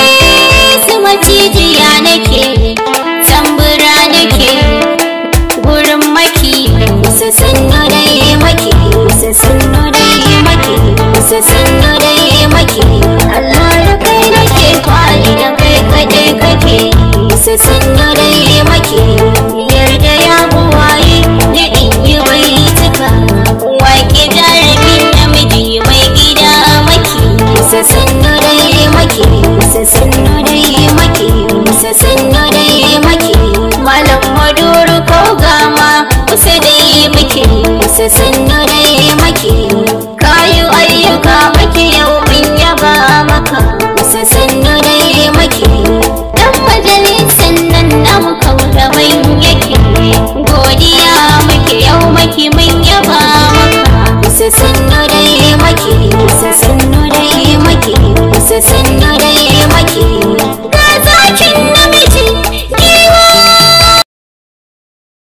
Bilkisu macijiya nake, tambura nake gurin maki. Su sannu dai maki, su sannu dai maki, su sannu dai maki. Allah da kai nake kwali, da kai kaɗai kake. Su sannu dai maki, yarda ya buwaye da in yi baituka. Wake jarumi namiji mai gida maki. Su sannu dai maki, su sannu dai maki, su sannu dai maki. Malam Maduro ko gama kusa dai muke, su sannu dai maki. Kayu ayyuka maki, yau mun yaba maka, su sannu dai maki. Dan majalisan nan namu kauda man yake, godiya muke yau maki, mun yaba maka. Su sannu dai maki, su sannu dai maki, su sannu dai maki.